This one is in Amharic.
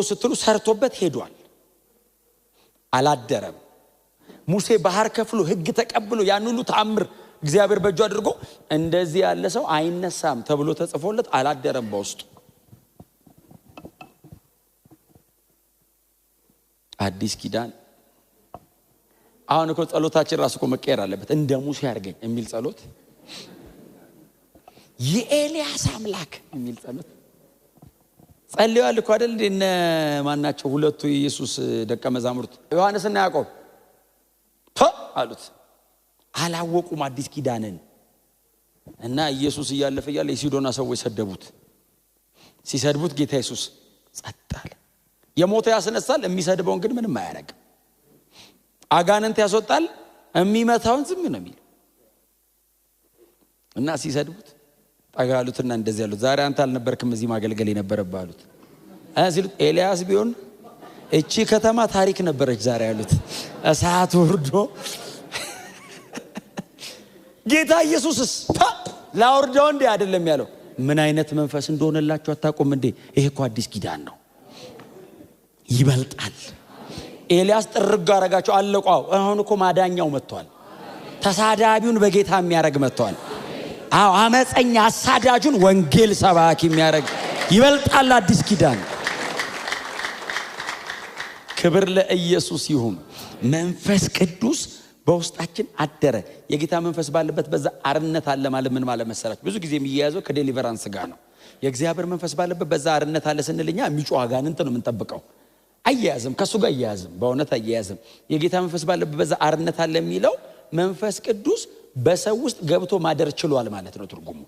ስትሉ ሰርቶበት ሄዷል፣ አላደረም። ሙሴ ባህር ከፍሎ፣ ሕግ ተቀብሎ፣ ያን ሁሉ ተአምር እግዚአብሔር በእጁ አድርጎ እንደዚህ ያለ ሰው አይነሳም ተብሎ ተጽፎለት አላደረም በውስጡ። አዲስ ኪዳን አሁን እኮ ጸሎታችን ራሱ እኮ መቀየር አለበት። እንደ ሙሴ አድርገኝ የሚል ጸሎት፣ የኤልያስ አምላክ የሚል ጸሎት ጸልየዋል እኮ አይደል? እነ ማናቸው ሁለቱ የኢየሱስ ደቀ መዛሙርት ዮሐንስና ያዕቆብ አሉት። አላወቁም አዲስ ኪዳንን። እና ኢየሱስ እያለፈ እያለ የሲዶና ሰዎች ሰደቡት። ሲሰድቡት ጌታ ኢየሱስ ጸጥ አለ። የሞተ ያስነሳል፣ የሚሰድበውን ግን ምንም አያደርግም። አጋንንት ያስወጣል፣ የሚመታውን ዝም ነው የሚል። እና ሲሰድቡት ጠጋ አሉትና እንደዚህ ያሉት፣ ዛሬ አንተ አልነበርክም እዚህ ማገልገል የነበረብህ አሉት። ሲሉት ኤልያስ ቢሆን እቺ ከተማ ታሪክ ነበረች ዛሬ ያሉት። እሳት ወርዶ ጌታ ኢየሱስስ ላውርደው እንዴ አይደለም ያለው። ምን አይነት መንፈስ እንደሆነላችሁ አታውቁም እንዴ? ይሄ እኮ አዲስ ኪዳን ነው፣ ይበልጣል። ኤልያስ ጥርግ አረጋቸው፣ አለቋው። አሁን እኮ ማዳኛው መጥቷል። ተሳዳቢውን በጌታ የሚያደርግ መጥቷል። አዎ፣ አመፀኛ አሳዳጁን ወንጌል ሰባኪ የሚያደርግ ይበልጣል አዲስ ኪዳን። ክብር ለኢየሱስ ይሁን። መንፈስ ቅዱስ በውስጣችን አደረ። የጌታ መንፈስ ባለበት በዛ አርነት አለ ማለት ምን ማለት መሰላችሁ? ብዙ ጊዜ የሚያያዘው ከ deliverance ጋር ነው። የእግዚአብሔር መንፈስ ባለበት በዛ አርነት አለ ስንል እኛ የሚጮህ አጋንንት ነው የምንጠብቀው። አያያዝም፣ ከእሱ ጋር አያያዝም፣ በእውነት አያያዝም። የጌታ መንፈስ ባለበት በዛ አርነት አለ የሚለው መንፈስ ቅዱስ በሰው ውስጥ ገብቶ ማደር ችሏል ማለት ነው ትርጉሙ።